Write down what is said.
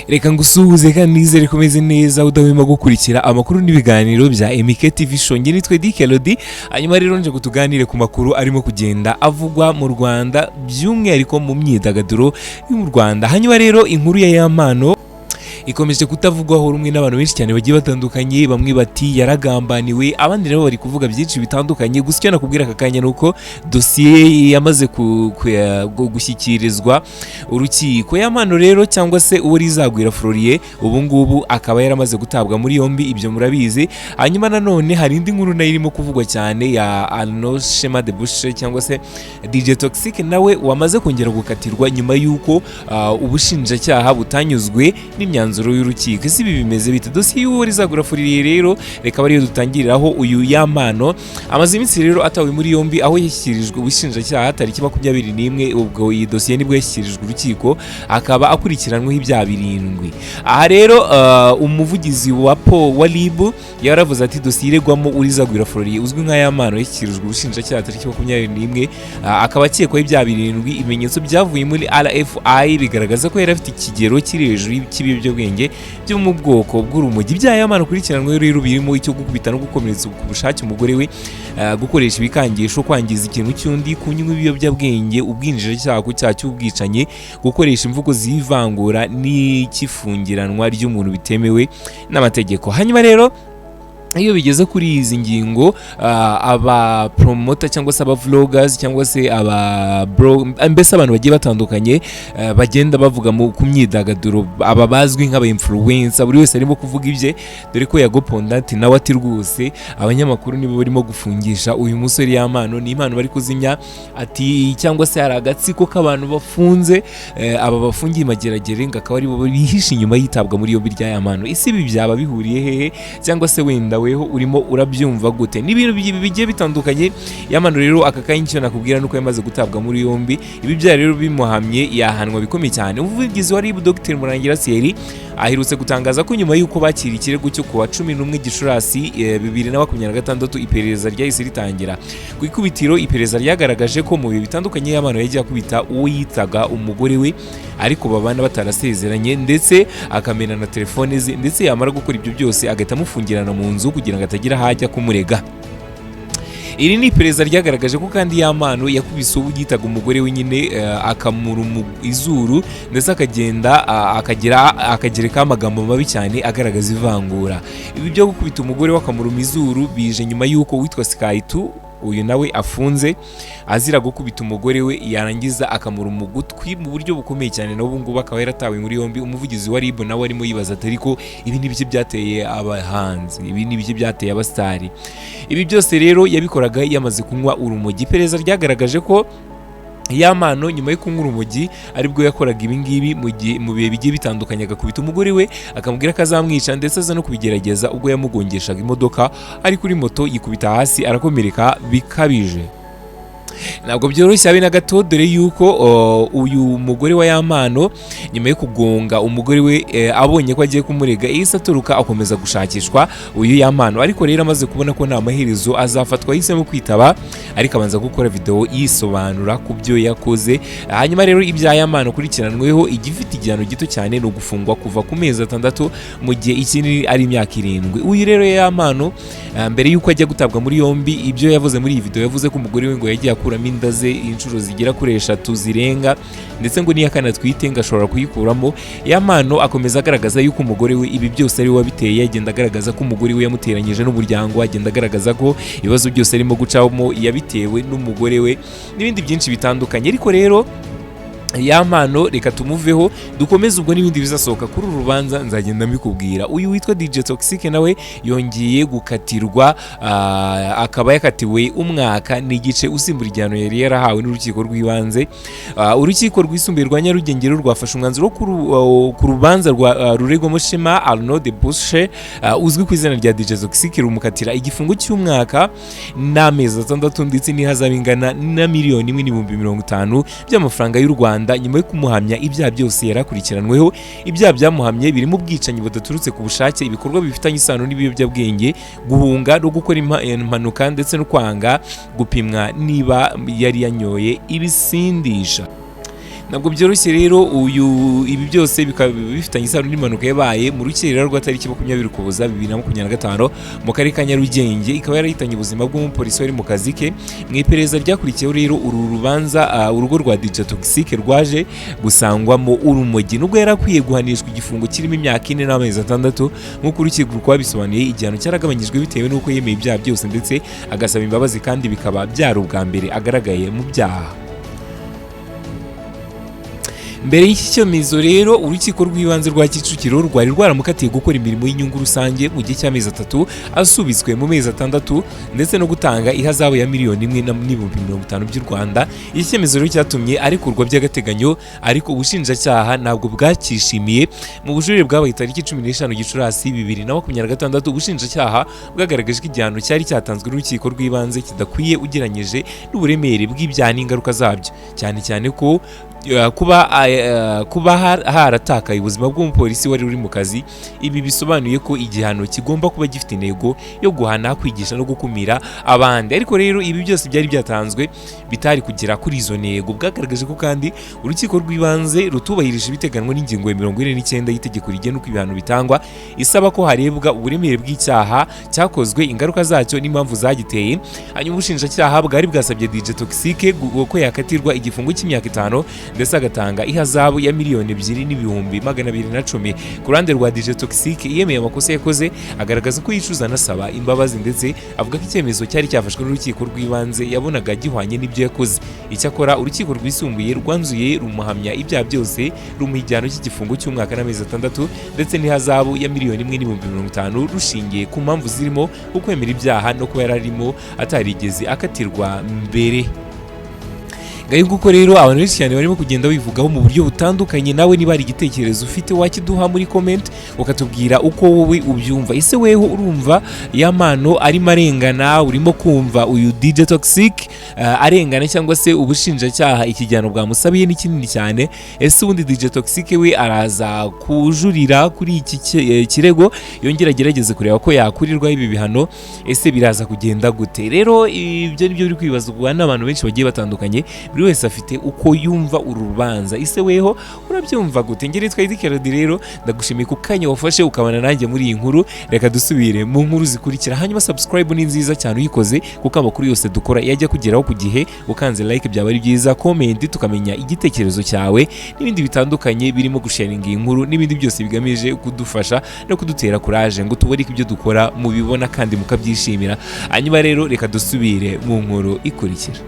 Reka ngusuhuze kandi nizere ko umeze neza, udahwema gukurikira amakuru n'ibiganiro bya MK TV Show. Njye nitwe Dick Elodie. Hanyuma rero nje ngo tuganire ku makuru arimo kugenda avugwa mu Rwanda, by'umwihariko mu myidagaduro yo mu Rwanda. Hanyuma rero inkuru ya Yampano ikomeje kutavugwaho rumwe n'abantu benshi cyane bagiye batandukanye. Bamwe bati yaragambaniwe, abandi nabo bari kuvuga byinshi bitandukanye. Gusa icyo nakubwira aka kanya ni uko dosiye yamaze gushyikirizwa urukiko. Yampano rero, cyangwa se uwo Rizagwira Florier, ubu ngubu akaba yaramaze gutabwa muri yombi, ibyo murabizi. Hanyuma nanone hari indi nkuru nayo irimo kuvugwa cyane ya Arnaud Shema de Bushe cyangwa se DJ Toxic, nawe wamaze kongera gukatirwa nyuma y'uko ubushinjacyaha butanyuzwe n'imyanzuro y'urukiko. Ese ibi bimeze bite? Dosiye y'uwo Rizagwira Florier rero reka ariyo dutangiriraho. Uyu Yampano amaze iminsi rero atawe muri yombi, aho yashyikirijwe ubushinjacyaha tariki 21. Ubwo iyi dosiye nibwo yashyikirijwe urukiko, akaba akurikiranweho ibyaha birindwi. Aha rero umuvugizi wa RIB yaravuze ati: "Dosiye iregwamo Urizagwira Florier uzwi nka Yampano yashyikirijwe ubushinjacyaha tariki 21, akaba akekwaho ibyaha birindwi. Ibimenyetso byavuye muri RFI bigaragaza ko yari afite ikigero kiri hejuru cy'ibiyobyabwenge byo mu bwoko bw'urumogi." Ibyaha Yampano akurikiranweho rero birimo icyo gukubita no gukomeretsa ku bushake umugore we, gukoresha ibikangisho, kwangiza ikintu cy'undi, kunywa ibiyobyabwenge, ubwinjiracyaha ku cyaha cy'ubwicanyi, gukoresha imvugo z'ivangura n'icy'ifungiranwa ry'umuntu bitemewe n'amategeko. Hanyuma rero iyo bigeze kuri izi ngingo, aba promoter cyangwa se aba vloggers cyangwa se aba bro, mbese abantu bagiye batandukanye bagenda bavuga ku myidagaduro, aba bazwi nk'aba influencer, buri wese arimo kuvuga ibye, dore ko Yago Pondati nawe ati: "Rwose abanyamakuru nibo barimo gufungisha uyu musore Yampano, ni impano bari kuzimya." Ati cyangwa se hari agatsiko k'abantu bafunze, aba bafungiye Mageragere, ngo akaba aribo bihishe inyuma yitabwa muri yombi rya Yampano. Ese ibi byaba bihuriye hehe, cyangwa se wenda weho urimo urabyumva gute? Ni ibintu bigiye bitandukanye. Yampano rero aka kanya icyo nakubwira nuko yamaze gutabwa muri yombi. Ibi byaha rero bimuhamye yahanwa bikomeye cyane. Umuvugizi wa RIB, Dr Murangira Thierry, aherutse gutangaza ko nyuma y'uko bakira ikirego cyo kuwa 11 Gicurasi 2026, iperereza ryahise ritangira. Ku ikubitiro iperereza ryagaragaje ko mu bihe bitandukanye Yampano yagiye akubita uwo yitaga umugore we ariko babana batarasezeranye, ndetse akamena na telefone ze, ndetse yamara gukora ibyo byose agahita amufungirana mu nzu kugira ngo atagira aho ajya kumurega. Iri ni iperereza ryagaragaje ko kandi Yampano yakubise uwo yitaga umugore we nyine, akamuruma izuru, ndetse akagenda akagera akagerekaho amagambo mabi cyane agaragaza ivangura. Ibi byo gukubita umugore we akamuruma izuru bije nyuma y'uko uwitwa Sky2, uyu nawe afunze azira gukubita umugore we, yarangiza akamuruma ugutwi mu buryo bukomeye cyane, nawe ubu ngubu akaba yaratawe muri yombi. Umuvugizi wa RIB nawe arimo yibaza ati: "Ariko ibi ni byo byateye abahanzi, ibi ni byo byateye abasitari?" Ibi byose rero yabikoraga yamaze kunywa urumogi. Iperereza ryagaragaje ko Yampano nyuma yo kunywa urumogi aribwo yakoraga ibi ngibi mu gihe mu bihe bigiye bitandukanye, agakubita umugore we, akamubwira ko azamwica, ndetse aza no kubigerageza ubwo yamugongeshaga imodoka ari kuri moto, yikubita hasi arakomereka bikabije. Ntabwo byoroshye habe na gato, dore yuko uyu mugore wa Yampano nyuma yo kugonga umugore we, abonye ko agiye kumurega, yahise aturuka akomeza gushakishwa uyu Yampano. Ariko rero amaze kubona ko nta maherezo azafatwa, yahisemo kwitaba, ariko abanza gukora video yisobanura ku byo yakoze. Hanyuma rero ibya Yampano akurikiranweho, igifite igihano gito cyane ni ugufungwa kuva ku mezi 6, mu gihe ikindi ari imyaka 7. Uyu rero Yampano, mbere y'uko ajya gutabwa muri yombi, ibyo yavuze muri iyi video, yavuze ko umugore we ngo yagiye akuramo inda ze inshuro zigera kuri eshatu zirenga, ndetse ngo n'iya kane atwite ngo ashobora kuyikuramo. Yampano akomeza agaragaza yuko umugore we ibi byose ari we wabiteye, agenda agaragaza ko umugore we yamuteranyije n'umuryango, agenda agaragaza ko ibibazo byose arimo gucamo yabitewe n'umugore we n'ibindi byinshi bitandukanye. Ariko rero Yampano reka tumuveho, dukomeze. Ubwo n'ibindi bizasohoka kuri uru rubanza nzagenda mbikubwira. Uyu witwa DJ Toxic nawe yongeye gukatirwa, akaba yakatiwe umwaka n'igice usimbura igihano yari yarahawe n'urukiko rw'ibanze. Urukiko rwisumbuye rwa Nyarugenge rero rwafashe umwanzuro wo ku rubanza rwa ruregwamo Shema Arnaud de Boucher, uzwi ku izina rya DJ Toxic, rumukatira igifungo cy'umwaka n'amezi 6 ndetse n'ihazabu ingana na 1,050,000 by'amafaranga y'u Rwanda, nyuma yo kumuhamya ibyaha byose yarakurikiranweho. Ibyaha byamuhamye birimo ubwicanyi budaturutse ku bushake, ibikorwa bifitanye isano n'ibiyobyabwenge, guhunga no gukora impanuka, ndetse no kwanga gupimwa niba yari yanyoye ibisindisha. Ntabwo byoroshye rero. Uyu ibi byose bikaba bifitanye isano n'impanuka yabaye mu rukerera rwa tariki 20 Ukuboza 2025 mu karere ka Nyarugenge, ikaba yarahitanye ubuzima bw'umupolisi wari mu kazi ke. Mu iperereza ryakurikiyeho rero uru rubanza, urugo rwa DJ Toxxyk rwaje gusangwamo urumogi. Nubwo yari akwiye guhanishwa igifungo kirimo imyaka 4 n'amezi 6 nk'uko urukiko rwabisobanuye, igihano cyaragabanyijwe bitewe n'uko yemeye ibyaha byose ndetse agasaba imbabazi, kandi bikaba byari ubwa mbere agaragaye mu byaha. Mbere y'iki cyemezo rero, urukiko rw'ibanze rwa Kicukiro rwari rwaramukatiye gukora imirimo y'inyungu rusange mu gihe cy'amezi 3 asubitswe mu mezi 6, ndetse no gutanga ihazabu ya 1 050 000 by'u Rwanda. Iki cyemezo rero cyatumye arekurwa by'agateganyo, ariko ubushinjacyaha ntabwo bwacyishimiye. Mu bujurire bwabaye tariki 15 Gicurasi 2026, ubushinjacyaha bwagaragaje ko igihano cyari cyatanzwe n'urukiko rw'ibanze kidakwiye ugereranyije n'uburemere bw'ibyaha n'ingaruka zabyo, cyane cyane ko kuba haratakaye ubuzima bw'umupolisi wari uri mu kazi. Ibi bisobanuye ko igihano kigomba kuba gifite intego yo guhana, kwigisha no gukumira abandi, ariko rero ibi byose byari byatanzwe bitari kugera kuri izo ntego. Bwagaragaje ko kandi urukiko rw'ibanze rutubahirije ibiteganywa n'ingingo ya 49 y'itegeko rigena uko ibihano bitangwa, isaba ko harebwa uburemere bw'icyaha cyakozwe, ingaruka zacyo n'impamvu zagiteye. Hanyuma ubushinjacyaha bwari bwasabye DJ Toxxyk ko yakatirwa igifungo cy'imyaka 5 ndetse agatanga ihazabu ya 2,210,000. Ku ruhande rwa DJ Toxxyk, yemeye amakosa yakoze, agaragaza ko yicuza, anasaba imbabazi, ndetse avuga ko icyemezo cyari cyafashwe n'urukiko rw'ibanze yabonaga gihwanye n'ibyo yakoze. Icyakora urukiko rwisumbuye rwanzuye rumuhamya ibyaha byose, rumuha igihano cy'igifungo cy'umwaka n'amezi 6 ndetse n'ihazabu ya 1,050,000, rushingiye ku mpamvu zirimo ukwemera ibyaha no kuba yararimo atarigeze akatirwa mbere. Ngayo nguko rero, abantu benshi cyane barimo kugenda bivugaho mu buryo butandukanye. Nawe niba hari igitekerezo ufite, wakiduha muri comment, ukatubwira uko wowe ubyumva. Ese weho urumva Yampano arimo arengana? Urimo kumva uyu DJ Toxxyk arengana, cyangwa se ubushinjacyaha ikigihano bwamusabiye ni kinini cyane? Ese ubundi DJ Toxxyk we araza kujurira kuri iki kirego, yongera agerageze kureba ko yakurirwaho ibi bihano? Ese biraza kugenda gute? Rero ibyo nibyo biri kwibazwa n'abantu benshi bagiye batandukanye. Buri wese afite uko yumva uru rubanza. Ese weho urabyumva gute? Ngeri nitwa Eddy. Rero ndagushimiye ku kanya wafashe ukabana nanjye muri iyi nkuru. Reka dusubire mu nkuru zikurikira. Hanyuma subscribe ni nziza cyane uyikoze, kuko amakuru yose dukora yajya kugeraho ku gihe. Ukanze like byaba ari byiza, comment tukamenya igitekerezo cyawe, n'ibindi bitandukanye birimo gusharinga iyi nkuru n'ibindi byose bigamije kudufasha no kudutera courage ngo tubone ko ibyo dukora mubibona kandi mukabyishimira. Hanyuma rero reka dusubire mu nkuru ikurikira.